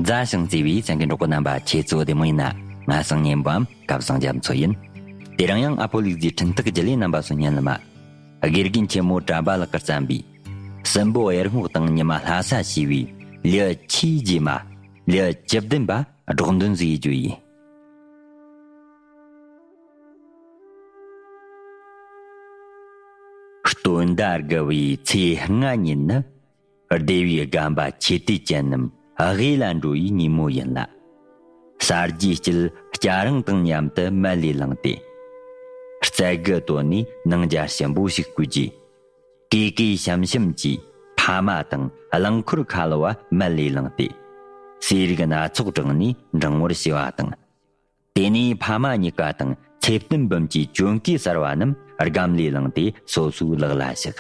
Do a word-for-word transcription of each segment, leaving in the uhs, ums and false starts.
མཛའ་ཞིང་བརྩེ་བའི་གསན་མཁན་གྲོགས་པོ་རྣམ་པ། ཁྱེད་ཚོ་བདེ་མོ་ཡིན་ན། ང་སང་ཉན་པའམ་སྐབས་སང་རྒྱ་མཚོ་ཡིན། དེ་རིང་ཡང་ཨ་ཕོ་ལུག་རྫིའི་འཕྲིན་སྟེགས་བརྒྱུད་ལས་རྣམ་པ་ཚོ་སྙན་ལ་མ། དགེ་རྒན་ཆེན་མོ་གྲྭ་པ་ལགས་ཀྱིས་བརྩམས་པའི། སྲིན་པོ་གཡུ་རྔོག་དང་ཉི་མ་ལྷ་ས་ཞེས་པའི་ལེའུ་ཆེས་རྗེས་མ། ལེའུ་བཅུ་བདུན་པ་སྒྲོག་འདོན་ཟིག་ཡེད་རྒྱུ་ཡིན། སྟོན་ཟླ་དགུ་བའི་ཚེས་ལྔ་ཉིན་ནི། སྡེ་བའི་རྒན་པ་ཆོས་དུས་ཅན་རྣམས་དབུས་ལ་འགྲོ་བའི་ཉིན་མོ་ཡིན་ལ། གསར་བརྗེའི་དཀྱིལ་སྐྱ་རེངས་དང་མཉམ་དུ་མལ་ལས་ལངས་ཏེ། རྩྭ་དགུ་བཏོན་ནས་ནང་ཇ་ཞིམ་པོ་ཞིག་བསྐོལ་རྗེས། ཀེ་ཀེ་ཤམ་ཤམ་གྱིས་ཕ་མ་དང་རླངས་འཁོར་ཁ་ལོ་བ་མལ་ལས་ལངས་ཏེ། ཟས་རིགས་སྣ་ཚོགས་དྲངས་ནས་འགྲེང་བར་བྱས་པ་དང་། དེ་ནས་ཕ་མ་གཉིས་ཀ་དང་ཚེ་བརྟན་འབུམ་གྱི་གྱོན་གོས་གསར་བ་རྣམས་སྒམ་ལས་བླངས་ཏེ་སོ་སོའི་ལག་ལ་བཞག།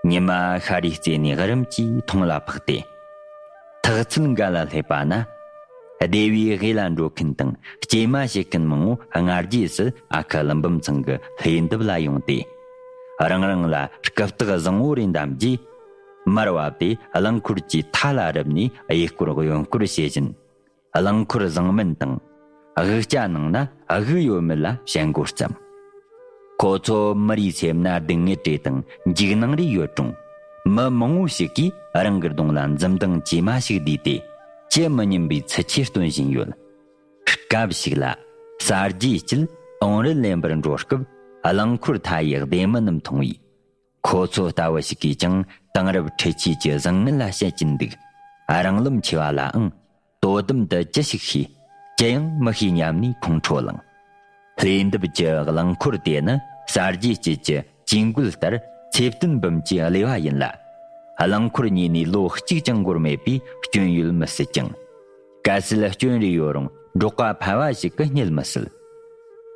ཉི་མ་ཤར་རིའི་རྩེ་ནས་རིམ་གྱིས་ཐོང་ལ་འཕགས་ཏེ། ཐག་ཚད་འགའ་ལ་སླེབས་པ་ན། སྡེ་བའི་དབུས་ལ་འགྲོ་མཁན་དང་སྐྱེལ་མ་བྱེད་མཁན་མང་བོ་སྔ་རྗེས་སུ་ཨ་ཁུ་ཀླུ་འབུམ་ཚང་གི་ལྷས་འདབས་ལ་ཡོང་སྟེ། རང་རང་ལ་རྐུབ་སྟེགས་བཟང་བོ་རེ་བདམས་རྗེས། མར་བབས་ཏེ་རླངས་འཁོར་གྱི་མཐའ་ལ་རུབ་ནས་གཡས་སྐོར་གཡོན་སྐོར་བྱེད་བཞིན། རླངས་འཁོར་བཟང་མིན་དང་། དབུགས་སྐྱ་ནང་ན་དབུགས་ཡོད་མེད་ལ་བཤད་མགོ་བརྩམས། ཁོ་ཚོ་མི་རེའི་སེམས་ན་སྡུག་བསྔལ་རེ་དང་འཇིགས་སྣང་རེ་ཡོད་རུང་། མི་མང་བོ་ཞིག་གིས་རང་གི་གདོང་ལ་འཛུམ་མདངས་ཇེ་མ་ཞིག་བསྡུས་ཏེ། ཅི་མི་སྙམ་པའི་ཚུལ་གྱིས་སྟོན་བཞིན་ཡོད། སྐབས་ཤིག་ལ། གསར་བརྗེའི་དཀྱིལ་བང་རི་ལེན་པར་འགྲོ་སྐབས་རླངས་འཁོར་མཐའ་ཡས་སྡེ་མི་རྣམས་མཐོང་བས། ཁོ་ཚོ་ལྟ་བུ་ཞིག་གིས་ཀྱང་དེང་རབས་འཕྲུལ་ཆས་ཀྱི་བཟང་ངན་ལ་དཔྱད་ཀྱིན་འདུག། རང་རློམ་ཆེ་བ་ལའང་དོ་དམ་དུ་ཅི་ཞིག་ཤེས། ཅི་ཡང་མི་ཤེས་སྙམ་ནས་ཁོང་ཁྲོ་ལངས། ལྷས་འདབས་ཀྱི་རླངས་འཁོར་དེ་ནི་གསར་བརྗེའི་དཀྱིལ་གྱི་ཇུས་འགོད་ལྟར་ཚེ་བརྟན་འབུམ་གྱི་གླུ་བ་ཡིན་ལ། རླངས་འཁོར་ཉོས་ནས་ལོ་གཅིག་ཀྱང་འགོར་མེད་པས་སྐྱོན་ཡོད་མི་སྲིད་ཀྱང་། གལ་སྲིད་སྐྱོན་རེ་ཡོད་རུང་འབྲོག་པ་ཕལ་བ་ཞིག་གིས་རྙེད་མི་སྲིད།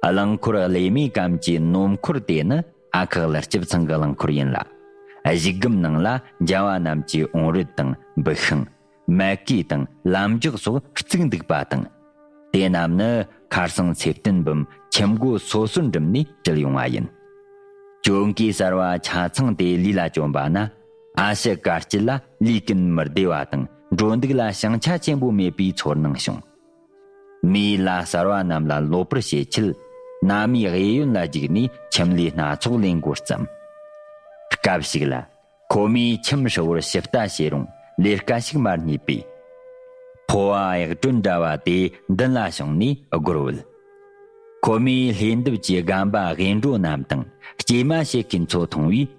རླངས་འཁོར་ལས་མེད་གམ་གྱི་ནོར་འཁོར་དེ་ནི་ཨ་ཁུ་ཀླུ་སྐྱིབས་ཚང་གི་རླངས་འཁོར་ཡིན་ལ། གཞི་སྒམ་ནང་ལ་འཇའ་བ་རྣམས་ཀྱི་བོང་རོལ་དང་འབུ་ཤིང་། མལ་གོས་དང་ལམ་རྒྱགས་སོགས་བཙུགས་འདུག་པ་དང་། དེ་རྣམས་ནི་ཁར་སང་ཚེ་བརྟན་འབུམ་ཁྱིམ་སྒོ་སོ་སོར་འགྲིམས་ནས་བསྐྲུན་ཡོང་བ་ཡིན། གྱོན་གོས་གསར་བ་ཆ་ཚང་དེ་ལུས་ལ་གྱོན་པ་ན། ཨ་ཞེ་དཀར་སྐྱིད་ལ་ལུས་ཀུན་མི་བདེ་བ་དང་འགྲོ་འདུག་ལ་བྱང་ཆ་ཆེན་པོ་མེད་པའི་ཚོར་སྣང་བྱུང་། མིའི་ལྷ་གསར་བ་རྣམས་ལ་སློབ་པར་བྱེད་ཆེད། ན་མའི་གཡས་གཡོན་ལ་རྒྱུགས་ནས་ཁྱིམ་ལས་སྣ་ཚོགས་ལས་འགོ་བརྩམས། སྐབས་ཤིག་ལ། ཁོ་མོས་ཁྱིམ་ཧྲིལ་བོར་ཞིབ་ལྟ་བྱས་རུང་ལས་ཀ་ཞིག་མ་རྙེད་པས། ཕོ་བ་གཡག་སྒྲོན་འདྲ་བ་དེ་མདུན་ལ་བྱུང་ནས་སྒོར་བུད། ཁོ་མོས་ལྷས་འདབས་ཀྱི་རྒན་པ་གཡས་འགྲོ་རྣམས་དང་སྐྱེལ་མ་བྱེད་མཁན་ཚོ་མཐོང་བས།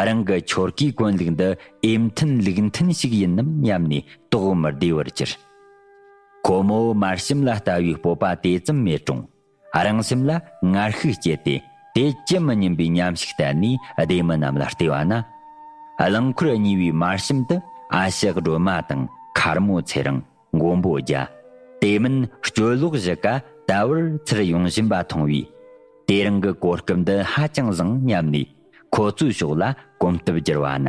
རང་གི་ཆོར་གོས་གོན་ལུགས་འདི་འོས་མཐུན་ལུགས་མཐུན་ཞིག་ཡིན་ནམ་སྙམ་ནས་དོགས་མི་བདེ་བར་གྱུར། ཁོ་མོ་མར་ཤམ་ལ་ལྟ་བའི་སྤོབས་པ་དེ་ཙམ་མེད་རུང་། རང་སེམས་ལ་ངར་ཤུགས་སྐྱེས་ཏེ། དེ་ཅི་མི་སྙམ་པའི་ཉམས་ཤིག་བསྟན་ནས་སྡེ་མི་རྣམས་ལ་བལྟས་པ་ན། རླངས་འཁོར་གཉིས་པའི་མར་ཤམ་དུ་ཨ་ཞེ་སྒྲོལ་མ་དང་མཁར་མོ་ཚེ་རིང་། མགོན་པོ་རྒྱལ། དེ་མིན་སྤྱོད་ལོག་བཞི་ཀ་ད་བར་ཚུར་ཡོང་བཞིན་པ་མཐོང་བས། དེ་རིང་གི་གོ་སྐབས་འདི་ཧ་ཅང་བཟང་སྙམ་ནས་ཁོ་ཚོའི་ཕྱོགས་ལ་གོམ་སྟབས་བསྒྱུར་བ་ན།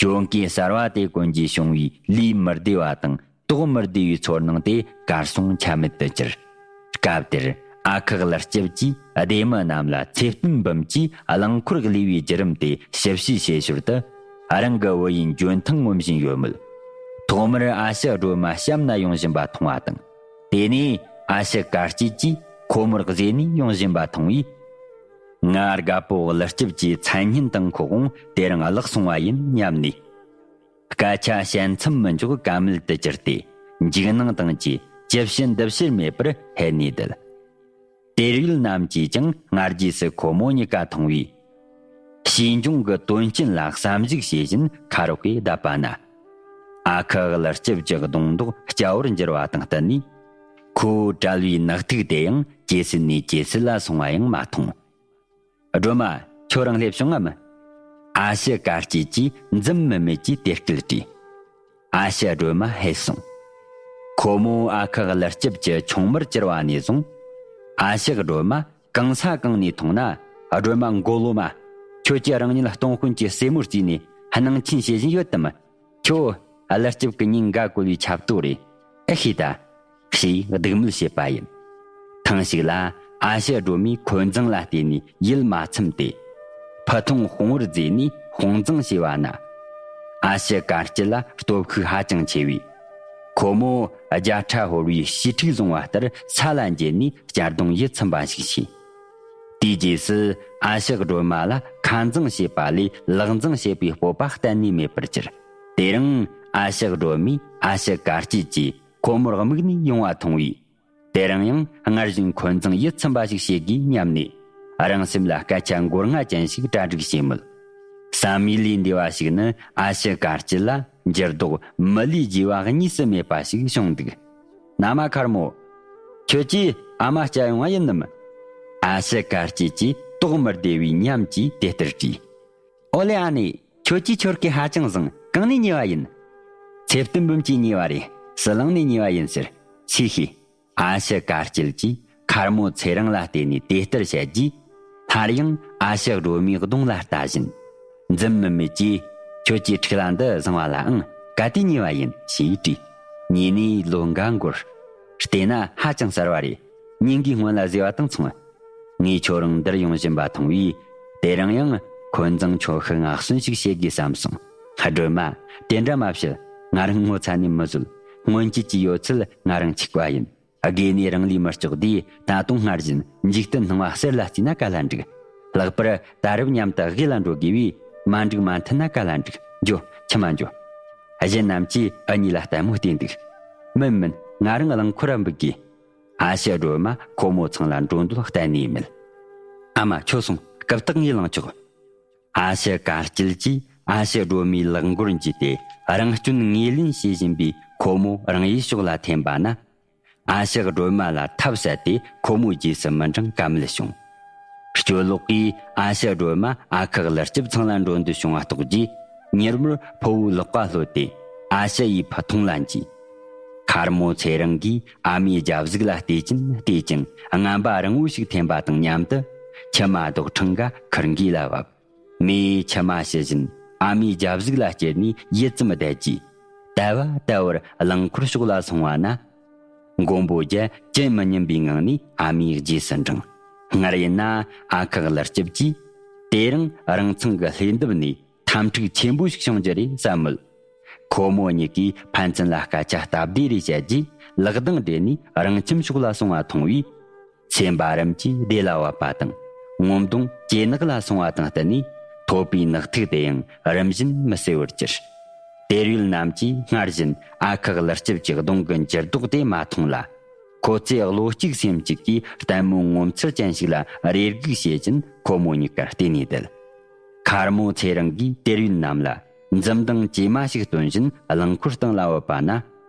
གྱོན་གོས་གསར་བ་དེ་གོན་རྗེས་བྱུང་བའི་ལུས་མི་བདེ་བ་དང་དོགས་མི་བདེ་བའི་ཚོར་སྣང་དེ་གར་སོང་ཆ་མེད་དུ་གྱུར། སྐབས་དེར་ཨ་ཁུ་ཀླུ་སྐྱིབས་ཀྱིས་སྡེ་མི་རྣམས་ལ་ཚེ་བརྟན་འབུམ་གྱིས་རླངས་འཁོར་གླས་པའི་བརྒྱུད་རིམ་དེ་ཞིབ་དཔྱད་བྱེད་ཞོར་དུ། རང་གི་བུ་ཡི་འཇོན་ཐང་ངོམ་བཞིན་ཡོད་མོད། ཐོག་མར་ཨ་ཞེ་སྒྲོལ་མ་གཤམ་ན་ཡོང་བཞིན་པ་མཐོང་བ་དང་། དེ་ནས་ཨ་ཞེ་དཀར་སྐྱིད་ཀྱིས་ཁོ་མོར་གཟས་ནས་ཡོང་བཞིན་པ་མཐོང་བས། ང་རྒད་པོ་ཀླུ་སྐྱིབས་ཀྱི་མཚན་སྙན་དང་ཁོག་དབང་དེ་རིང་བརླག་སོང་བ་ཡིན་སྙམ་ནས། སྐད་ཆ་བཤད་མཚམས་མི་འཇོག་གད་མལ་དུ་གྱུར་ཏེ། འཇིགས་སྣང་དང་བཅས་ཅི་བྱེད་འདི་བྱེད་མེད་པར་ཧད་ནས་བསྡད། དེར་ཡོད་རྣམས་ཀྱིས་ཀྱང་སྔ་རྗེས་སུ་ཁོ་མོ་གཉིས་ཀ་མཐོང་བས། ཕྱིས་འབྱུང་གི་དོན་རྐྱེན་ལ་བསམ་གཞིག་བྱེད་བཞིན་ཁ་རོག་གེ་བསྡད་པ་ན། ཨ་ཁུ་ཀླུ་སྐྱིབས་ཀྱི་གདོང་མདོག་སྐྱ་བོར་འགྱུར་བ་དང་བསྟུན་ནས། ཁོའི་བྲལ་བའི་ནག་ཐིག་དེ་ཡང་ཇེ་སྲིད་ནས་ཇེ་སྲིད་ལ་སོང་བ་ཡང་མ་མཐོང་། སྒྲོལ་མ། ཁྱོད་རང་སླེབས་བྱུང་ངམ། ཨ་ཞེ་དཀར་སྐྱིད་ཀྱིས་འཛུམ་དམུལ་དམུལ་གྱིས་དེ་སྐད་དྲིས། ཨ་ཞེ་སྒྲོལ་མ་ཧད་སོང་། ཁོ་མོ་ཨ་ཁུ་ཀླུ་སྐྱིབས་ཀྱི་ཆུང་མར་གྱུར་བ་ནས་བཟུང་། ཨ་ཞེ་སྒྲོལ་མ་གང་ས་གང་ནས་མཐོང་ན། སྒྲོལ་མ་མགོ་ལོག་མ། ཁྱོད་ཀྱིས་རང་ཉིད་སྟོང་དཔོན་གྱི་སྲས་མོར་བརྩིས་ནས་སྣང་ཆེན་བྱེད་བཞིན་ཡོད་དམ། ཁྱོད་ཀླུ་སྐྱིབས་ཀྱི་སྙིང་འགའ་བཀོལ་བའི་ཆབ་ཏོ་རེད། ཨེ་ཤེས་ད། ཞེས་སྡིགས་དམོད་བྱེད་པ་ཡིན། ཐེངས་ཤིག་ལ་ཨ་ཞེ་སྒྲོལ་མས་འཁོན་འཛིང་ལ་བརྟེན་ནས་ཡིད་མ་ཚིམས་ཏེ། ཕུ་ཐུང་དཔུང་བར་མཛད་ནས་དཔུང་འཛིང་བྱས་པ་ན། ཨ་ཞེ་དཀར་སྐྱིད་ལ་སྟོབས་ཤུགས་ཧ་ཅང་ཆེ་བས། ཁོ་མོ་རྒྱ་ཁྲ་ཧོར་བའི་བྱིའུ་ཕྲུག་བཟུང་བ་ལྟར་ས་ལ་འགྱེལ་ནས་གཅར་རྡུང་ཡིད་ཚིམ་པ་ཞིག་བྱས། དེའི་རྗེས་སུ་ཨ་ཞེ་སྒྲོལ་མ་ལ་ཁ་འཛིང་བྱེད་པ་ལས་ལག་འཛིང་བྱེད་པའི་སྤོབས་པ་གཏན་ནས་མེད་པར་གྱུར། དེ་རིང་ཨ་ཞེ་སྒྲོལ་མས་ཨ་ཞེ་དཀར་སྐྱིད་ཀྱིས་ཁོ་མོར་དམིགས་ནས་ཡོང་བ་མཐོང་བས། དེ་རིང་ཡང་སྔར་བཞིན་འཁོན་འཛིང་ཡིད་ཚིམ་པ་ཞིག་བྱེད་དགོས་སྙམ་ནས། རང་སེམས་ལ་སྐད་ཆ་མགོ་རྔ་ཅན་ཞིག་གྲ་སྒྲིག་བྱས་མོད། བསམ་ཡུལ་ལས་འདས་པ་ཞིག་ནི་ཨ་ཞེ་དཀར་སྐྱིད་ལ་འགྱུར་ལྡོག་མི་ལུས་རྒྱས་པ་གཉིས་སུ་མེད་པ་ཞིག་བྱུང་འདུག། མནའ་མ་མཁར་མོ། ཁྱོད་ཀྱིས་ཨ་མ་སྐྱབས་ཡོང་བ་ཡིན་ནམ། ཨ་ཞེ་དཀར་སྐྱིད་ཀྱིས་དོགས་མི་བདེ་བའི་ཉམས་ཀྱིས་དེ་ལྟར་དྲིས། ཨོ་ལེ། ཨ་ནེ། ཁྱོད་ཀྱིས་ཁྱོད་སྐད་ཧ་ཅང་བཟང་། གང་ནས་ཉོས་པ་ཡིན། ཚེ་བརྟན་འབུམ་གྱིས་ཉོས་པ་རེད། ཟི་ལིང་ནས་ཉོས་པ་ཡིན་ཟེར། ཆེ་ཤོས། ཨ་ཞེ་དཀར་སྐྱིད་ཀྱིས་མཁར་མོ་ཚེ་རིང་ལ་བལྟས་ནས་དེ་ལྟར་བཤད་རྗེས། སླར་ཡང་ཨ་ཞེ་སྒྲོལ་མའི་གདོང་ལ་ལྟ་བཞིན། འཛུམ་དམུལ་དམུལ་གྱིས། ཁྱོད་ཀྱི་ཕྲུག་ལ་འདི་བཟང་བ་ལ་ཨང་ག་དུས་ཉོས་པ་ཡིན་ཞེས་དྲིས། ཉོས་ནས་ལོ་འགའ་འགོར། བལྟས་ན་ཧ་ཅང་གསར་བ་རེད། ཉིན་འགའི་སྔོན་ལ་བཟོས་པ་དང་མཚུངས། ངས་ཁྱོད་རང་འདིར་ཡོང་བཞིན་པ་མཐོང་བས། དེ་རིང་ཡང་འཁོན་འཛིང་ཆོག་ཤེས་ངག་སོན་ཞིག་བྱེད་དགོས་བསམ་སོང་། སྒྲོལ་མ། དེ་འདྲ་མ་བྱེད། ང་རང་ངོ་ཚ་ནས་མི་བཟོད། སྔོན་ཆད་ཀྱི་ཡོད་ཚད་ང་རང་འཆིག་པ་ཡིན། དགོས་ནས་རང་ལུས་མི་སྐྱོགས་དུས་ད་དུང་སྔར་བཞིན་འཇིག་རྟེན་སྣང་བ་གསེར་ལ་བརྩིས་ན་ག་ལ་འགྲིག། ལྷག་པར་ད་རེབ་མཉམ་དུ་དབུས་ལ་འགྲོ་དགོས་པས། མ་འགྲིག་མ་མཐུན་ན་ག་ལ་འགྲིག། འགྱོ། ཁྱིམ་མ་འགྱོ། གཞན་རྣམས་ཀྱིས་འུ་གཉིས་ལ་ལྟད་མོ་བལྟས་འདུག། མིན་མིན། ང་རང་རླངས་འཁོར་ར་འབུད་དགོས། ཨ་ཞེ་སྒྲོལ་མ་ཁོ་མོ་ཚང་ལ་འགྲོ་འདོད་གཏན་ནས་མེད། ཨ་མ་ཁྱོད་སོང་། རྐུབ་སྟེགས་ངས་བླངས་ཆོག། ཨ་ཞེ་དཀར་སྐྱིད་ཀྱིས་ཨ་ཞེ་སྒྲོལ་མའི་ལག་མགོར་འཇུས་ཏེ་རང་སྐྱོན་ངོས་ལེན་བྱེད་བཞིན་པའི་ཁོ་མོ་རང་ཡུལ་ཕྱོགས་ལ་འཐེན་པ་ན། ཨ་ཞེ་སྒྲོལ་མ་ལ་ཐབས་ཟད་དེ་ཁོ་མོའི་རྗེས་སུ་མི་འབྲང་ཀ་མེད་བྱུང་། སྐྱོ་ལོག་གིས་ཨ་ཞེ་སྒྲོལ་མ་ཨ་ཁུ་ཀླུ་སྐྱིད་ཚང་ལ་འགྲོ་འདོད་བྱུང་བ་རྟོགས་རྗེས། མྱུར་མོར་ཕུ་བོའི་ལག་པ་ལྷོད་དེ་ཨ་ཞེ་ཡི་ཕུ་ཐུང་ལ་འཇུས། མཁར་མོ་ཚེ་རིང་གིས་ཨ་མའི་རྒྱབ་གཟུགས་ལ་བལྟས་ཀྱིན་བལྟས་ཀྱང་རྔམ་པ་རིང་བོ་ཞིག་འཐེན་པ་དང་མཉམ་དུ་མཆི་མ་རྡོག་ཕྲེང་འགའ་ཁུར་འགོས་ལ་བབས། མོས་མཆི་མ་ཞུ་བཞིན་ཨ་མའི་རྒྱབ་གཟུགས་ལ་ཅེར་ནས་ཡིད་ཙམ་བསྡད་རྗེས། དལ་བ་དལ་བར་རླངས་འཁོར་ཕྱོགས་ལ་སོང་བ་ན། མགོན་པོ་རྒྱལ་ཅི་མི་སྙམ་པའི་ངང་ནས་ཨ་མའི་རྗེས་སུ་འབྲངས། སྔར་ཡིན་ན་ཨ་ཁུ་ཀླུ་སྐྱིད་ཀྱིས་དེ་རིང་རང་ཚང་གི་ལྷས་འདབས་ནས་འཐབ་འཁྲུག་ཆེན་པོ་ཞིག་བྱུང་རྒྱུ་རེད་བསམ་མོད། ཁོ་མོ་གཉིས་ཀས་ཕན་ཚུན་ལ་སྐད་ཆ་སྟབས་བདེ་རེ་བཤད་རྗེས་ལག་གདང་སྦྲེལ་ནས་རང་ཁྱིམ་ཕྱོགས་ལ་སོང་བ་མཐོང་བས། སེམས་པ་རིམ་གྱིས་བདེ་ལ་བབ་པ་དང་། ངོ་གདོང་ཇེ་ནག་ལ་སོང་བ་དང་བསྟུན་ནས། ཐོད་པའི་ནག་ཐིག་དེ་ཡང་རིམ་བཞིན་མི་གསལ་བར་གྱུར། དེར་ཡོད་རྣམས་ཀྱིས་སྔར་བཞིན་ཨ་ཁུ་ཀླུ་སྐྱིད་ཀྱི་གདོང་གི་འགྱུར་ལྡོག་དེ་མ་མཐོང་ལ། ཁོ་ཚོས་བློ་གཅིག་སེམས་གཅིག་གིས་ལྟད་མོ་ངོ་མཚར་ཅན་ཞིག་ལ་རེ་སྒུག་བྱེད་ཀྱིན་ཁོ་མོ་གཉིས་ཀར་བལྟས་ནས་བསྡད། མཁར་མོ་ཚེ་རིང་གིས་དེར་ཡོད་རྣམས་ལ་འཛུམ་མདངས་ཇེ་མ་ཞིག་སྟོན་བཞིན་རླངས་འཁོར་སྟེང་ལ་བུད་པ་ན།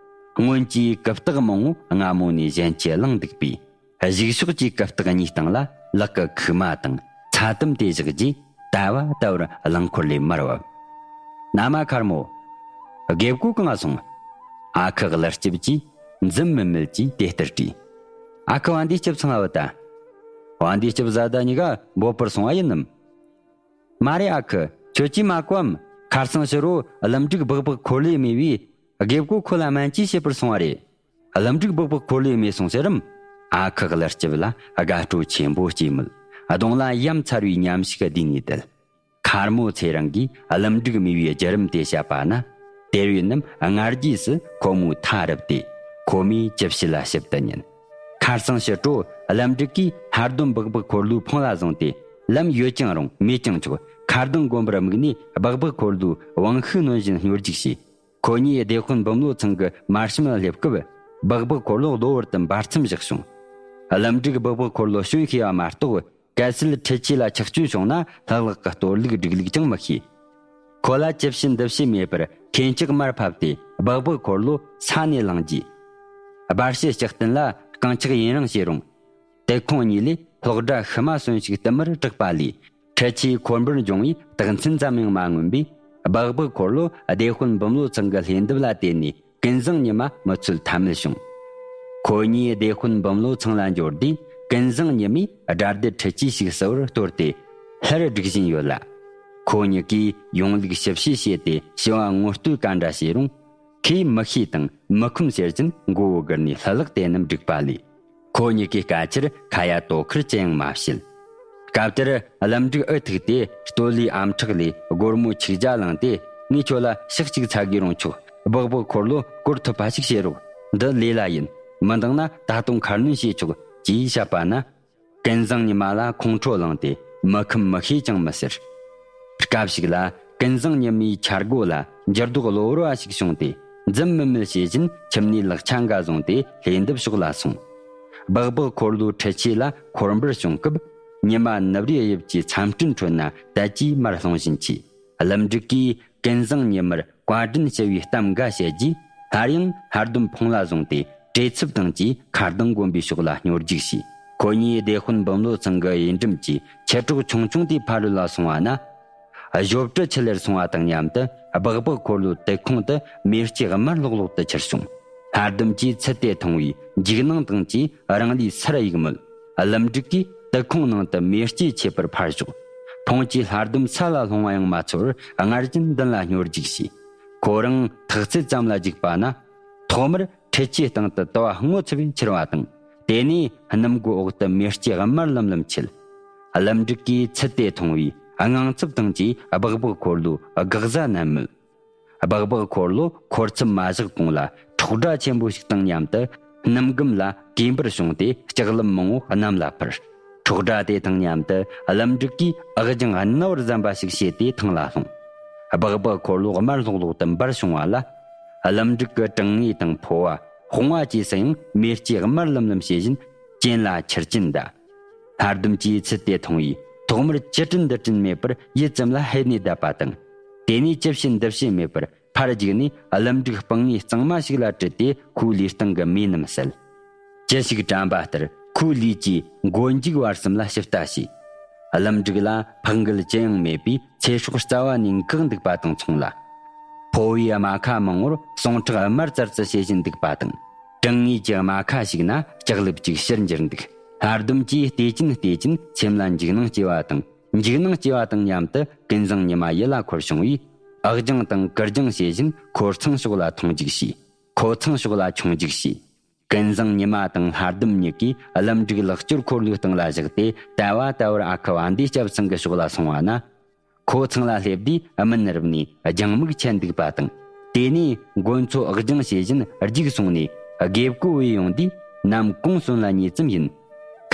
སྔོན་གྱི་རྐུབ་སྟེགས་མང་བོ་སྔ་མོ་ནས་གཞན་གྱིས་བླངས་འདུག་པས། གཞུག་ཕྱོགས་ཀྱི་རྐུབ་སྟེགས་གཉིས་སྟེང་ལ་ལག་གི་ཁུག་མ་དང་ཚ་དམ་དེ་བཞག་རྗེས། དལ་བ་དལ་བར་རླངས་འཁོར་ལས་མར་བབས། མནའ་མ་མཁར་མོ། རྒད་པོ་གང་ང་སོང་། ཨ་ཁུ་ཀླུ་སྐྱིད་ཀྱིས་འཛུམ་དམུལ་དམུལ་གྱིས་དེ་ལྟར་དྲིས། ཨ་ཁུ་བན་དེ་སྐྱིད་ཚང་ང་བུད་ད། བན་དེ་སྐྱིད་བཟའ་ཟླ་གཉིས་ཀ་འབོད་པར་སོང་བ་ཡིན་ནམ། མ་རེད་ཨ་ཁུ། ཁྱོད་ཀྱིས་མ་གོའམ། ཁ་སང་ཕྱི་དྲོ་ཀླུ་འབྲུག་སྦག་སྦག་འཁོར་ལོས་རྨས་པས། རྒད་པོ་ཁོ་ལ་སྨན་བཅོས་བྱེད་པར་སོང་བ་རེད། ཀླུ་འབྲུག་སྦག་སྦག་འཁོར་ལོས་རྨས་སོང་ཟེར་རམ། ཨ་ཁུ་ཀླུ་སྐྱིད་ལ་དགའ་སྤྲོ་ཆེན་པོ་སྐྱེས་མོད། གདོང་ལ་ཡ་མཚར་བའི་ཉམས་ཤིག་བསྡུས་ནས་བསྡད། མཁར་མོ་ཚེ་རིང་གིས་ཀླུ་འབྲུག་རྨས་པའི་བརྒྱུད་རིམ་དེ་བཤད་པ་ན། དེར་ཡོད་རྣམས་སྔར་རྗེས་སུ་ཁོ་མོའི་མཐའ་རུབ་སྟེ། ཁོ་མོས་ཅི་བྱེད་ལ་ཞིབ་ཏུ་ཉན། ཁ་སང་ཕྱི་དྲོ་ཀླུ་འབྲུག་གིས་ཧར་གདོན་སྦག་སྦག་འཁོར་ལོའི་འཕོངས་ལ་བཟུང་སྟེ། ལམ་ཡོད་ཀྱང་རུང་མེད་ཀྱང་ཆོག་ཁ་རྡུང་དགོན་པར་དམིགས་ནས་སྦག་སྦག་འཁོར་ལོའི་དབང་ཤུགས་སྣོན་བཞིན་སྨྱོ་རྒྱུག་བྱས། ཁོ་གཉིས་སྡེ་དཔོན་འབུམ་ལོ་ཚང་གི་དམར་ཤམ་ལ་སླེབས་སྐབས། སྦག་སྦག་འཁོར་ལོ་གློ་བུར་དུ་འབར་མཚམས་བཞག་བྱུང་། ཀླུ་འབྲུག་སྦག་སྦག་འཁོར་ལོ་སྐྱོན་ཤེས་པ་མ་གཏོགས། གལ་སྲིད་འཕྲུལ་ཆས་ལ་ཆག་སྐྱོན་བྱུང་ན། ལྷག་ལྷག་གི་གཏོར་བརླིག་སྒྲིག་ལུགས་ཀྱང་མི་ཤེས། ཁོ་ལ་ཅི་བྱེད་འདི་བྱེད་མེད་པར། ཁེན་ལྕགས་མར་ཕབ་སྟེ་སྦག་སྦག་འཁོར་ལོ་ས་ནས་བླངས་རྗེས། སྦར་ཤི་ལྕགས་སྟེང་ལ་རྐང་ཆག་ཡུན་རིང་བྱས་རུང་། དེ་ཁོང་གཉིས་ལས་སློག་སྒྲ་ཤི་མ་གསོན་ཞིག་དུ་མར་གྲགས་པ་ལས། འཕྲུལ་ཆས་འཁོར་འབུར་འབྱུང་བའི་རྟགས་མཚན་ཙམ་ཡང་མ་མངོན་པས། སྦག་སྦག་འཁོར་ལོ་སྡེ་དཔོན་འབུམ་ལོ་ཚང་གི་ལྷས་འདབས་ལ་བལྟས་ནས། ཀུན་བཟང་ཉི་མ་མི་ཚོད་ཐ་མལ་བྱུང་། ཁོ་གཉིས་སྡེ་དཔོན་འབུམ་ལོ་ཚང་ལ་འབྱོར་དུས། ཀུན་བཟང་ཉི་མས་དགྲ་སྡེར་འཕྲུལ་ཆས་ཤིག་གསོལ་བར་གཏོར་ཏེ། ལྷུར་སྒྲིག་བཞིན་ཡོད་ལ། ཁོ་གཉིས་ཀས་ཡོང་ལུགས་ཞིབ་བཤེར་བྱས་ཏེ། ཞི་བ་ངོ་བསྟོད་ག་འདྲ་བྱས་རུང་། ཁོས་མི་ཤེས་དང་མི་ཁོམ་ཟེར་བཞིན་མགོ་བོ་སྒུར་ནས་ལྷུ་ལག་དེ་རྣམས་བསྒྲིགས་པ་ལས། ཁོ་གཉིས་ཀའི་སྐད་ཆར་ཁ་ཡ་དོ་ཁུར་ཅི་ཡང་མ་བྱེད། སྐབས་དེར་ཀླུ་འབྲུག་འུ་ཐུག་སྟེ། སྟོད་ལའི་ཨམ་ཕྲག་ལས་སྒོར་མོ་ཆིག་བརྒྱ་བླངས་ཏེ། ངས་ཁྱོད་ལ་ཕྱག་གཅིག་འཚལ་གི་རུང་ཆོག། སྦག་སྦག་འཁོར་ལོ་སྐོར་ཐུབ་པ་ཞིག་བྱེད་རོགས། འདི་ལས་སླ་ཡིན། མི་འདང་ན་ད་དུང་ཁ་སྣོན་བྱེད་ཆོག་ཅེས་བཤད་པ་ན། ཀུན་བཟང་ཉི་མ་ལ་ཁོང་ཁྲོ་ལངས་ཏེ་མི་ཁོམ་མི་ཤེས་ཀྱང་མི་ཟེར། སྐབས་ཤིག་ལ་ཀུན་བཟང་ཉི་མའི་འཆར་སྒོ་ལ་འགྱུར་ལྡོག་གློ་བུར་བ་ཞིག་བྱུང་སྟེ། འཛུམ་དམུལ་དམུལ་བྱེད་བཞིན་ཁྱིམ་ནས་ལག་ཆ་འགའ་བཟུང་སྟེ་ལྷས་འདབས་ཕྱོགས་ལ་སོང་། སྦག་སྦག་འཁོར་ལོའི་འཕྲུལ་ཆས་ལ་འཁོར་འབུར་བྱུང་སྐབས། ཉི་མ་ནུབ་རིའི་དབྱིབས་ཀྱི་མཚམས་སྤྲིན་ཁྲོད་ན་དལ་གྱིས་མར་ལྷུང་བཞིན་མཆིས། ཀླུ་འབྲུག་གིས་ཀུན་བཟང་ཉི་མར་བཀའ་དྲིན་ཞུ་བའི་གཏམ་འགའ་བཤད་རྗེས། སླར་ཡང་ལྷ་ལྡུམ་འཕོངས་ལ་བཟུང་སྟེ། བྲེལ་འཚུབ་དང་བཅས་མཁར་ལྡིང་དགོན་པའི་ཕྱོགས་ལ་སྙོར་རྒྱུགས་བྱས། ཁོ་གཉིས་སྡེ་དཔོན་འབུམ་ལོ་ཚང་གི་འོས་འགྲམ་གྱི་ཆུ་གྲོག་ཆུང་ཆུང་དེའི་ཕ་རོལ་ལ་སོང་བ་ན། གཞོབ་གྲུ་ཆུ་ལེར་སོང་བ་དང་མཉམ་དུ། སྦག་སྦག་འཁོར་ལོའི་དུད་ཁུང་དུ་མེ་ལྕེ་དམར་ལྷོག་ལྷོག་ཏུ་འཕྱུར་བྱུང་། ལྷ་ལྡུམ་གྱིས་ཚུལ་དེ་མཐོང་བས། འཇིགས་སྣང་དང་བཅས་རང་ལུས་སར་གཡུགས་མོད། ཀླུ་འབྲུག་གིས་དུད་ཁུང་ནང་དུ་མེ་ལྕེ་མཆེད་པར་ཕར་ཞོག། འཕོངས་ཀྱིས་ལྷ་ལྡུམ་ས་ལ་ལྷུང་བ་ཡང་མ་ཚོར། སྔར་བཞིན་མདུན་ལ་སྙོར་རྒྱུགས་བྱས། ཁོ་རང་ཐག་ཚད་ཙམ་ལ་རྒྱུགས་པ་ན། ཐོག་མར་འཕྲུལ་ཆས་སྟེང་དུ་དུ་བ་སྔོ་ཚལ་བས་འཁྱིལ་བ་དང་། དེ་ནས་སྣུམ་སྒོ་འོག་ཏུ་མེ་ལྕེ་དམར་ལམ་ལམ་མཆེད། ཀླུ་འབྲུག་གིས་ཚུལ་དེ་མཐོང་བས། དངངས་འཚབ་དང་བཅས་སྦག་སྦག་འཁོར་ལོའི་དགག་བཟའ་མནན་མོད། སྦག་སྦག་འཁོར་ལོ་འཁོར་ཚུབ་མ་བཞག་གོང་ལ། འཁྱོག་སྒྲ་ཆེན་པོ་ཞིག་དང་མཉམ་དུ་སྣུམ་སྒམ་ལ་གས་འབུར་བྱུང་སྟེ། ལྕགས་ལམ་མང་བོ་གནམ་ལ་འཕུར། འཁྱོག་སྒྲ་དེ་དང་མཉམ་དུ་ཀླུ་འབྲུག་གིས་འུར་ལྗང་རྣ་བར་གཟན་པ་ཞིག་བྱས་ཏེ་ཐང་ལ་ལྷུང་། སྦག་སྦག་འཁོར་ལོ་དམར་ལྷོག་ལྷོག་ཏུ་འབར་བྱུང་བ་ལ། ཀླུ་འབྲུག་གི་གྲང་ངར་དང་ཕོ་བ། དཔུང་བ་བཅས་སུ་ཡང་མེ་ལྕེ་དམར་ལམ་ལམ་བྱེད་བཞིན་གྱེན་ལ་འཕྱུར་གྱིན་གདའ། ལྷ་ལྡུམ་གྱིས་ཚུལ་དེ་མཐོང་བས། ཐོག་མར་ཅི་དྲན་འདི་དྲན་མེད་པར་ཡིད་ཙམ་ལ་ཧད་ནས་བསྡད་པ་དང་། དེ་ནས་ཅི་བྱེད་འདི་བྱེད་མེད་པར། ཕར་རྒྱུགས་ནས་ཀླུ་འབྲུག་སྤང་ངའི་གཙང་མ་ཞིག་ལ་དྲུད་དེ། ཁོའི་ལུས་སྟེང་གི་མེ་རྣམས་བསལ། ཅི་ཞིག་དྲན་པ་ལྟར་ཁོའི་ལུས་ཀྱི་མགོ་མཇུག་བར་གསུམ་ལ་ཞིབ་ལྟ་བྱས། ཀླུ་འབྲུག་ལ་ཕག་མགལ་ཅི་ཡང་མེད་པས། ཚེ་སྲོག་རྩ་བ་ནས་འགག་འདུག་པ་དང་མཚུངས་ལ། ཕོ་བའི་རྨ་ཁ་མང་བོར་ཟུངས་ཁྲག་དམར་ཙར་ཙར་བྱེད་བཞིན་འདུག་པ་དང་། གྲང་ངར་གྱི་རྨ་ཁ་ཞིག་ན་ལྕགས་ལུབ་ཅིག་ཕྱིར་འགྱུར་འདུག། ལྷ་ལྡུམ་གྱིས་བལྟས་ཀྱིན་བལྟས་ཀྱིན་སེམས་ལ་འཇིགས་སྣང་སྐྱེ་བ་དང་། འཇིགས་སྣང་སྐྱེ་བ་དང་མཉམ་དུ་ཀུན་བཟང་ཉི་མ་ཡིད་ལ་འཁོར་བྱུང་བས། འུར་ལྗང་དང་གུར་ལྗང་བྱེད་བཞིན་ཁོ་ཚང་ཕྱོགས་ལ་མཐོང་རྒྱུགས་བྱས། ཁོ་ཚང་ཕྱོགས་ལ་མཆོང་རྒྱུགས་བྱས། ཀུན་བཟང་ཉི་མ་དང་ལྷ་ལྡུམ་གཉིས་ཀས་ཀླུ་འབྲུག་ལག་སྐྱོར་འཁོར་ལོའི་སྟེང་ལ་བཞག་སྟེ། དལ་བ་དལ་བུར་ཨ་ཁུ་བ་འདིའི་སྐྱབས་ཚང་གི་ཕྱོགས་ལ་སོང་བ་ན། ཁོ་ཚང་ལ་སླེབས་དུས་སྨིན་རབ་ནས་ལྗང་མིག་ཆད་འདུག་པ་དང་། དེ་ནས་མགོ་མཚོ་འུར་ལྗང་བྱེད་བཞིན་རྒྱུགས་སོང་ནས། རྒད་པོ་བུད་ཡོང་དུས་ནམ་གུང་སོན་ལ་ཉེ་ཙམ་ཡིན།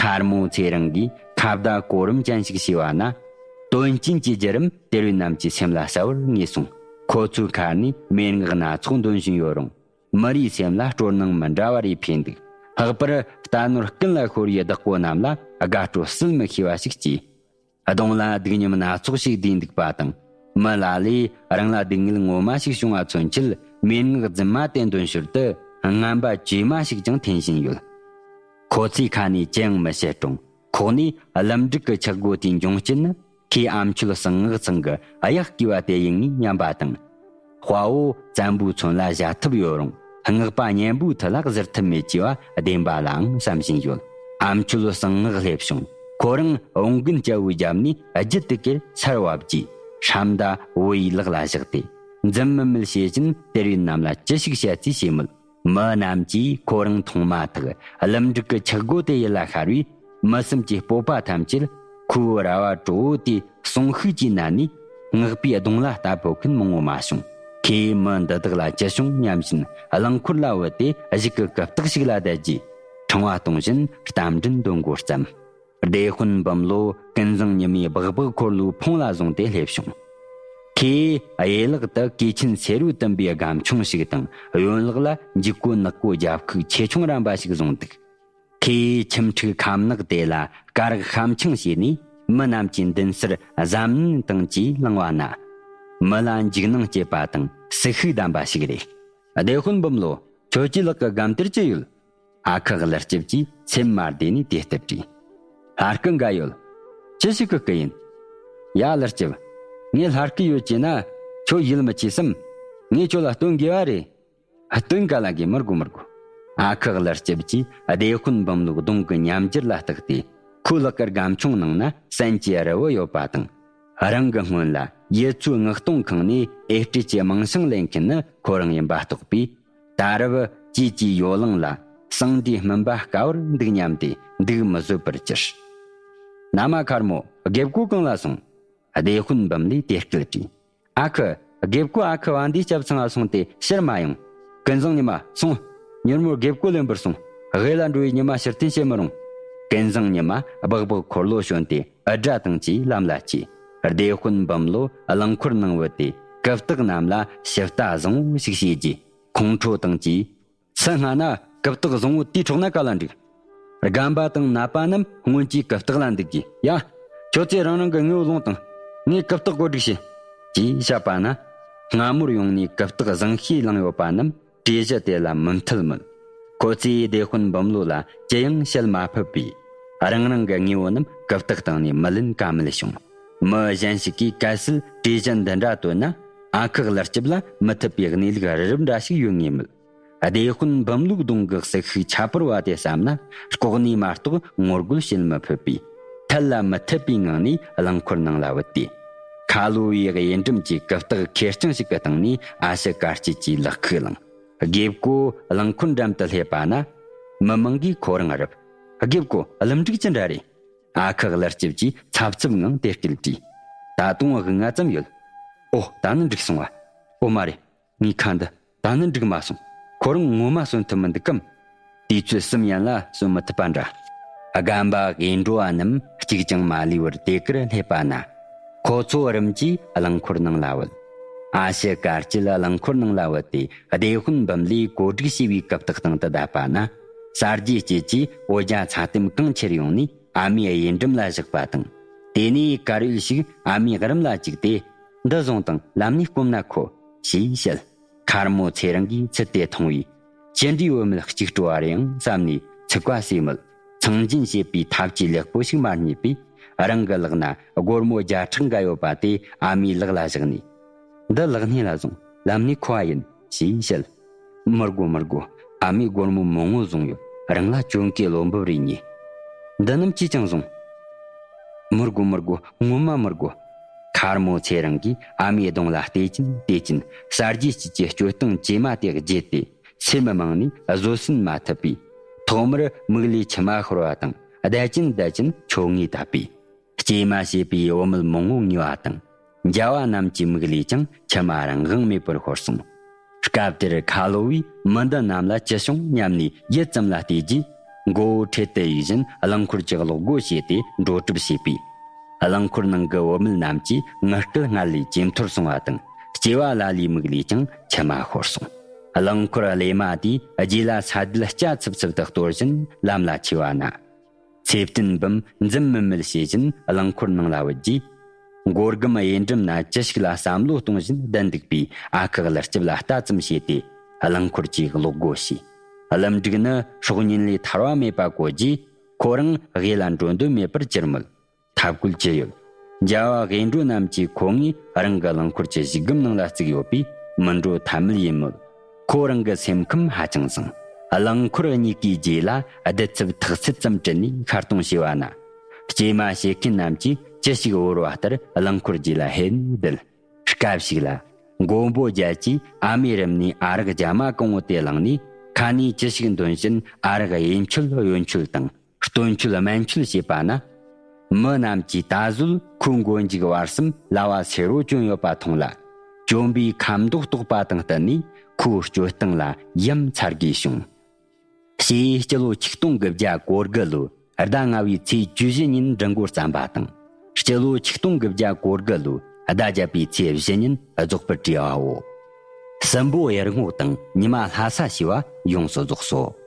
མཁར་མོ་ཚེ་རིང་གིས་ཁ་བརྡ་གོ་རིམ་ཅན་ཞིག་བྱས་པ་ན། དོན་རྐྱེན་གྱི་བརྒྱུད་རིམ་དེ་རིང་ནམ་གྱི་སེམས་ལ་གསལ་བོར་ངེས་སོང་། ཁོ་ཚོའི་ཁ་ནས་མན་ངག་སྣ་ཚོགས་འདོན་བཞིན་ཡོད་རུང་། མི་རིགས་སེམས་ལ་སྤྲོ་སྣང་མི་འདྲ་བ་རེ་འཕེལ་འདུག། ལྷག་པར་རྟ་ནོར་སྐུན་ལ་ཤོར་བའི་བདག་པོ་རྣམས་ལ་དགའ་སྤྲོ་བསིལ་མི་ཤེས་པ་ཞིག་སྐྱེས། གདོང་ལ་སྡུག་ཉམས་སྣ་ཚོགས་ཤིག་བསྡུས་འདུག་པ་དང་། མི་ལ་ལས་རང་ལ་སྡུག་བསྔལ་ངོ་མ་ཞིག་བྱུང་བ་མཚོན་ཆེད། མན་ངག་རྫུན་མ་དེ་འདོན་ཞོར་དུ་ངན་པ་བཅོས་མ་ཞིག་ཀྱང་འཐེན་བཞིན་ཡོད། ཁོ་ཚོའི་ཁ་ནས་ཅི་ཡང་མི་བཤད་རུང་། ཁོག་ནས་ཀླུ་འབྲུག་གི་ཆག་སྒོ་དེའི་འབྱུང་རྐྱེན་ནི། ཁོས་ཨ་མཆོད་གསང་སྔགས་ཚང་གི་གཡག་བསྐོས་པ་དེ་ཡིན་ངེས་སྙམ་པ་དང་། དཔའ་བོ་བཙན་པོའི་མཚོན་ལ་བཞག་ཐུབ་ཡོད་རུང་། སྔགས་པ་གཉན་པོའི་མཐུ་ལ་གཟིར་ཐུབ་མེད་ཅེས་པ་བདེན་པ་ལའང་བསམ་བཞིན་ཡོད། ཨ་མཆོད་གསང་སྔགས་སླེབས་བྱུང་། ཁོ་རང་བོང་རྒན་སྐྱ་བོའི་རྒྱབ་ནས་རྒྱུད་དེ་ཀེར་ཚར་བབས་ཀྱིས། ཧྲམ་མདའ་བུ་ཡི་ལག་ལ་བཞག་སྟེ། འཛུམ་དམུལ་དམུལ་བྱེད་བཞིན་དེ་རིང་ནམ་ལ་ཅི་ཞིག་བཤད་རྩིས་བྱས་མོད། མི་རྣམས་ཀྱིས་ཁོ་རང་མཐོང་མ་ཐག་ཀླུ་འབྲུག་གི་ཆག་སྒོ་དེ་ཡིད་ལ་ཤར་བས། མི་སེམས་ཀྱི་སྤོབས་པ་ཐམས་ཅད་ཁོའི་ར་བ་དྲོ་བོ་དེའི་གསུང་ཤུགས་ཀྱིས་མནན་ནས། སྔགས་པའི་གདོང་ལ་ལྟ་ཕོད་མཁན་མང་བོ་མ་བྱུང་། ཁོས་མི་འདི་དག་ལ་ཅི་བྱུང་སྙམ་བཞིན་རླངས་འཁོར་ལ་བུད་དེ་གཞུག་གི་གུ་དོག་ཞིག་ལ་བསྡད་རྗེས། ཕྲེང་བ་གཏོང་བཞིན་རྟ་མགྲིན་འདོན་འགོ་བརྩམས། སྡེ་དཔོན་འབུམ་ལོ་ཀུན་བཟང་ཉི་མའི་སྦག་སྦག་འཁོར་ལོའི་འཕོངས་ལ་བཟུང་སྟེ་སླེབས་བྱུང་། ཁོས་གཡས་ལག་ཏུ་གོས་ཆེན་སེར་བོས་བཏུམས་པའི་སྒམ་ཆུང་ཞིག་དང་། གཡོན་ལག་ལ་འཇིགས་སྐུལ་ནག་པོའི་རྒྱབ་ཁུག་ཆེ་ཆུང་རམ་པ་ཞིག་བཟུང་འདུག། ཁོས་ཁྱིམ་ཕྲུག་ཁམ་ནག་དེ་ལ་སྐ་རགས་ཤམ་འཆང་བྱས་ནས། མི་རྣམས་ཀྱི་མདུན་སར་གཟབ་ནན་དང་བཅས་ལངས་པ་ན། མི་ལ་འཇིགས་སྣང་སྐྱེས་པ་དང་ཟུག་ཤུགས་ལྡན་པ་ཞིག་རེད། སྡེ་དཔོན་འབུམ་ལོ། ཁྱོད་ཀྱི་ལག་གི་སྒམ་དེར་ཅི་ཡོད། ཨ་ཁུ་ཀླུ་སྐྱིབས་ཀྱིས་སེམས་མ་བདེ་ནས་དེ་ལྟར་དྲིས། ལྷ་སྐུ་འགའ་ཡོད། ཅི་ཞིག་གི་སྐུ་ཡིན། ཡ་ཀླུ་སྐྱིབས། ངས་ལྷ་སྐུ་ཡོད་ཅེ་ན་ཁྱོད་ཡིད་མི་ཆེས་སམ། ངས་ཁྱོད་ལ་སྟོན་དགོས་པ་རེད། སྟོན་ག་ལ་དགོས། མི་དགོས་མི་དགོས། ཨ་ཁུ་ཀླུ་སྐྱིབས་ཀྱིས་སྡེ་དཔོན་འབུམ་ལོའི་གདོང་གི་ཉམས་འགྱུར་ལ་བརྟགས་ཏེ། ཁོའི་ལག་གི་སྒམ་ཆུང་ནང་ན་སོན་གྱི་རིལ་བུ་ཡོད་པ་དང་། རང་གི་སྔོན་ལ་ཡུལ་ཚོའི་མངགས་གཏོང་ཁང་ནས་ཨེ་སྤྲད་ཀྱི་མིང་བྱང་ལེན་མཁན་ནི་ཁོ་རང་ཡིན་པ་རྟོགས་པས། ད་རབ་ཅིའི་ཅིའི་ཡོ་ལང་ལ་ཟངས་འདྲའི་སྨིན་པ་དཀའ་བར་འདུག་སྙམ་སྟེ་འདུག་མི་བཟོད་པར་གྱུར། ན་མ་མཁར་མོ། རྒད་པོ་གང་ལ་སོང་། སྡེ་དཔོན་འབུམ་ལོས་དེ་སྐད་དྲིས། ཨ་ཁུ། དགེ་བསྐོས་ཨ་ཁུ་བ་འདིའི་སྐྱབས་ཚང་ང་སོང་སྟེ་ཕྱིར་མ་ཡོང་། ཀུན་བཟང་ཉི་མ་སོང་། མྱུར་མོར་དགེ་བསྐོས་ལེན་པར་སོང་། དབུས་ལ་འགྲོ་བའི་ཉི་མ་ཕྱིར་འཐེན་བྱེད་མི་རུང་། ཀུན་བཟང་ཉི་མ་སྦག་སྦག་འཁོར་ལོ་ཞོན་ཏེ་འུར་སྒྲ་དང་བཅས་ལམ་ལ་ཆས། སྡེ་དཔོན་འབུམ་ལོ་རླངས་འཁོར་ནང་བུད་དེ་གུ་སྟག་རྣམས་ལ་ཞིབ་ལྟ་བཟང་བོ་ཞིག་བྱས་རྗེས་ཁོང་ཁྲོ་དང་བཅས། སུ་སྔ་ན་གུ་སྟག་བཟང་བོ་དེའི་འཕྲོག་ན་ག་ལ་འགྲིག་རྒན་པ་དང་ནད་པ་རྣམས་སྔོན་གྱི་གུ་སྟག་ལ་འདུག་གི། ཡ། ཁྱོད་ཚོས་རང་རང་གི་དངོས་པོ་སློང་དང་། ངས་གུ་སྟག་བགོ་སྒྲིག་བྱེད། ཅེས་བཤད་པ་ན། སྔ་མོར་ཡོང་ནས་གུ་སྟག་བཟང་ཤོས་བླངས་ཡོད་པ་རྣམས་བྲོས་གཞི་དེ་ལ་མི་མཐུད་མོད། ཁོ་ཚོས་སྡེ་དཔོན་འབུམ་ལོ་ལ་ཅི་ཡང་བཤད་མ་ཕོད་པས། རང་རང་གི་དངོས་པོ་རྣམས་གུ་སྟག་བཏང་ནས་མི་ལེན་ཀ་མེད་བྱུང་། མི་གཞན་ཞིག་གིས་གལ་སྲིད་བྲོས་གཞི་འདི་འདྲ་བཏོན་ན། ཨ་ཁུ་ཀླུ་སྐྱབས་ལ་མི་ཐུབ་པའི་གནས་ལུགས་རི་རབ་འདྲ་ཞིག་ཡོད་ངེས་མོད། སྡེ་དཔོན་འབུམ་ལོའི་གདོང་གི་ཟིལ་ཤུགས་ཁྱད་པར་བ་དེ་བསམ་ན། ལྐོག་ནས་མ་གཏོགས་ངོ་རྒོལ་བྱེད་མི་ཕོད་པས། ཐལ་ལ་མི་ཐལ་བའི་ངང་ནས་རླངས་འཁོར་ནང་ལ་བུད་དེ། ཁ་ལོ་བའི་གཡུལ་འགྲམ་གྱི་གུ་སྟག་ཁེར་རྐྱང་ཞིག་གི་སྟེང་ནས་ཨ་ཞེ་དཀར་སྐྱིད་ཀྱིས་ལག་ཁུག་བླངས། དགེ་བསྐོས་རླངས་འཁོར་འགྲམ་དུ་སླེབས་པ་ན། མི་མང་གིས་ཁོ་རང་རུབ། དགེ་བསྐོས་གླུ་འགྲིག་ཅི་འདྲ་རེད། ཨ་ཁུ་ཀླུ་སྐྱབས་ཀྱིས་འཚབ་འཚུབ་ངང་དེ་སྐད་དྲིས། ད་དུང་དབུགས་ལྔ་ཙམ་ཡོད། ཨོ། ད་ནི་འགྲིག་སོང་བ། ཨོ་མ་རེད། ངའི་ཁ་འདི་ད་ནི་འགྲིག་མ་སོང་། ཁོ་རང་ངོ་མ་གསོན་ཐུབ་མི་འདུག་གམ། དུས་ཚོད་གསུམ་ཡན་ལ་གསོན་མི་ཐུབ་པ་འདྲ། རྒན་པ་དབྱེ་འགྲོ་བ་རྣམས་གཅིག་ཀྱང་མ་ལུས་པར་དེ་གར་སླེབས་པ་ན། ཁོ་ཚོ་རིམ་གྱིས་རླངས་འཁོར་ནང་ལ་བུད། ཨ་ཞེ་དཀར་སྐྱིད་རླངས་འཁོར་ནང་ལ་བུད་དེ་སྡེ་དཔོན་འབུམ་ལོས་བཀོད་སྒྲིག་བྱས་པའི་གུ་སྟག་སྟེང་དུ་བསྡད་པ་ན། གསར་བརྗེའི་སྐྱིད་ཀྱིས་འོ་ཇ་ཚ་ཏེམ་གང་ཁྱེར་ཡོང་ནས་ཨ་མའི་གཡུལ་འགྲམ་ལ་བཞག་པ་དང་། དེ་ནས་དཀར་ཡོལ་ཞིག་ཨ་མའི་རུམ་ལ་བཅུག་སྟེ། འདི་བཟུང་དང་ལམ་ནས་སྐོམ་ན་ཁོ། ཞེས་བཤད། མཁར་མོ་ཚེ་རིང་གིས་ཚུལ་དེ་མཐོང་བས། ཅི་འདྲའི་བུད་མེད་གཅིག་སྤྲོ་བ་རེད་ཨང་བསམ་ནས་ཚིག་པ་ཟོས་མོད། ཚང་འཇིན་བྱེད་པའི་ཐབས་ཇུས་ལེགས་པོ་ཞིག་མ་རྙེད་པས། རང་གི་ལག་ན་སྒོར་མོ་བརྒྱ་ཕྲག་འགའ་ཡོད་པ་དེ་ཨ་མའི་ལག་ལ་བཞག་ནས། འདི་ལག་སྣེ་ལ་བཟུང་། ལམ་ནས་མཁོ་བ་ཡིན། ཞེས་བཤད། མི་དགོ་མི་དགོ། ཨ་མས་སྒོར་མོ་མང་བོ་བཟུང་ཡོད། རང་ལ་གྱོན་གོས་བློ་འབབ་རེ་རྙེད། འདི་རྣམས་ཅིས་ཀྱང་བཟུང་། མི་དགོ་མི་དགོ། ངོ་མ་མི་དགོ། མཁར་མོ་ཚེ་རིང་གིས་ཨ་མའི་གདོང་ལ་བལྟས་ཀྱིན་བལྟས་ཀྱིན་གསར་བརྗེའི་སྐྱིད་ཀྱི་སྤྱོད་སྟངས་ཇེ་མང་དེ་བརྗེད་དེ། སེམས་མི་མང་ནས་བཟོད་བསྲན་མ་ཐུབ་པས། ཐོག་མར་མིག་ལས་མཆི་མ་ཤོར་བ་དང་བསྡད་ཀྱིན་བསྡད་ཀྱིན་ཆོ་ངེས་བཏབ་པས། སྐྱེས་མ་བྱས་པའི་བུད་མེད་མང་བོ་ངུས་པ་དང་། མཇལ་བ་རྣམས་ཀྱི་མིག་ལས་ཀྱང་མཆི་མ་རང་དབང་མེད་པར་ཤོར་སོང་། སྐབས་དེར་ཁ་ལོ་བས་མི་འདི་རྣམས་ལ་ཅི་བྱུང་སྙམ་ནས་ཡུད་ཙམ་ལ་བལྟས་རྗེས། མགོ་བོ་ཁྲིད་དུ་གཡུག་བཞིན་རླངས་འཁོར་གྱི་གློག་སྒོ་ཕྱེས་ཏེ་འགྲོ་གྲབས་བྱས་པས། རླངས་འཁོར་ནང་གི་བུད་མེད་རྣམས་ཀྱི་ངུ་སྐད་སྔར་ལས་ཇེ་མཐོར་སོང་བ་དང་། སྐྱེས་པ་ལ་ལའི་མིག་ལས་ཀྱང་མཆི་མ་ཤོར་སོང་། རླངས་འཁོར་ལས་མ་དེས་རྗེས་ལ་ས་རྡུལ་སྐྱ་ཚིབ་ཚིབ་ཏུ་གཏོར་བཞིན་ལམ་ལ་ཆས་པ་ན། ཚེ་བརྟན་འབུམ་འཛུམ་དམུལ་དམུལ་བྱེད་བཞིན་རླངས་འཁོར་ནང་ལ་བུད་རྗེས། མགོ་སྒམ་གཡས་འགྲམ་ན་ཅི་ཞིག་ལ་བསམ་བློ་གཏོང་བཞིན་བསྡད་འདུག་པའི་ཨ་ཁུ་ཀླུ་སྐྱབས་ལ་ལྟ་ཙམ་བྱས་ཏེ། རླངས་འཁོར་གྱི་གློག་སྒོ་ཕྱེས། ཀླུ་འབྲུག་ནི་སྲོག་ཉེན་ལས་ཐར་བ་མེད་པ་གོ་རྗེས། ཁོ་རང་དབུས་ལ་འགྲོ་འདོད་མེད་པར་གྱུར་མོད། ཐབས་བཀོད་ཅི་ཡོད། མཇལ་བ་དབྱེ་འགྲོ་རྣམས་ཀྱིས་ཁོ་ངས་རང་གི་རླངས་འཁོར་གྱི་གཞུག་སྒམ་ནང་ལ་བརྩིགས་ཡོད་པས་མི་འགྲོ་ཐབས་མེད་ཡིན་མོད། ཁོ་རང་གི་སེམས་ཁམས་ཧ་ཅང་བཟང་། རླངས་འཁོར་གཉིས་ཀའི་རྗེས་ལ་རྡུལ་ཚབ་ཐག་ཚད་ཙམ་དྲུད་ནས་ཤར་གཏོང་བྱས་པ་ན། སྐྱེས་མ་བྱེད་མཁན་རྣམས་ཀྱིས་ཅི་ཞིག་བོར་བ་ལྟར་རླངས་འཁོར་རྗེས་ལ་ཧེ་ནས་བསྡད། སྐབས་ཤིག་ལ། མགོན་པོ་རྒྱལ་གྱིས་ཨ་མའི་རུམ་ནས་ཨ་རག་རྒྱ་མ་གང་བོ་དེ་བླངས་ནས། ཁ་ནས་ཅི་ཞིག་འདོན་བཞིན་ཨ་རག་གཡས་མཆོད་གཡོན་མཆོད་དང་། སྟོན་མཆོད་སྨད་མཆོད་བྱེད་པ་ན། མི་རྣམས་ཀྱིས་ད་གཟོད་ཁོའི་མགོ་མཇུག་བར་གསུམ་ལ་བ་སེར་བོ་གྱོན་ཡོད་པ་མཐོང་ལ། གྱོན་པའི་ཁ་མདོག་རྟོགས་པ་དང་བསྟུན་ནས་ཁོའི་སྤྱོད་སྟངས་ལ་ཡ་མཚར་དགོས་བྱུང་། ཞེས་སྤྱི་ལོ་ཆིག་སྟོང་དགུ་བརྒྱ་གོ་དགུ་ལོའི་ཟླ་ལྔ་བའི་ཚེས་བཅུ་བཞི་ཉིན་འབྲི་མགོར་བརྩམས་པ་དང་། སྤྱི་ལོ་ཆིག་སྟོང་དགུ་བརྒྱ་གོ་དགུ་ལོའི་ཟླ་བརྒྱད་པའི་ཚེས་བཞི་ཉིན་རྫོགས་པར་བྲིས་པའོ། སྲིན་པོ་གཡུ་རྔོག་དང་ཉི་མ་ལྷ་ས་ཞེས་པ་ཡོངས་སུ་རྫོགས་སོ།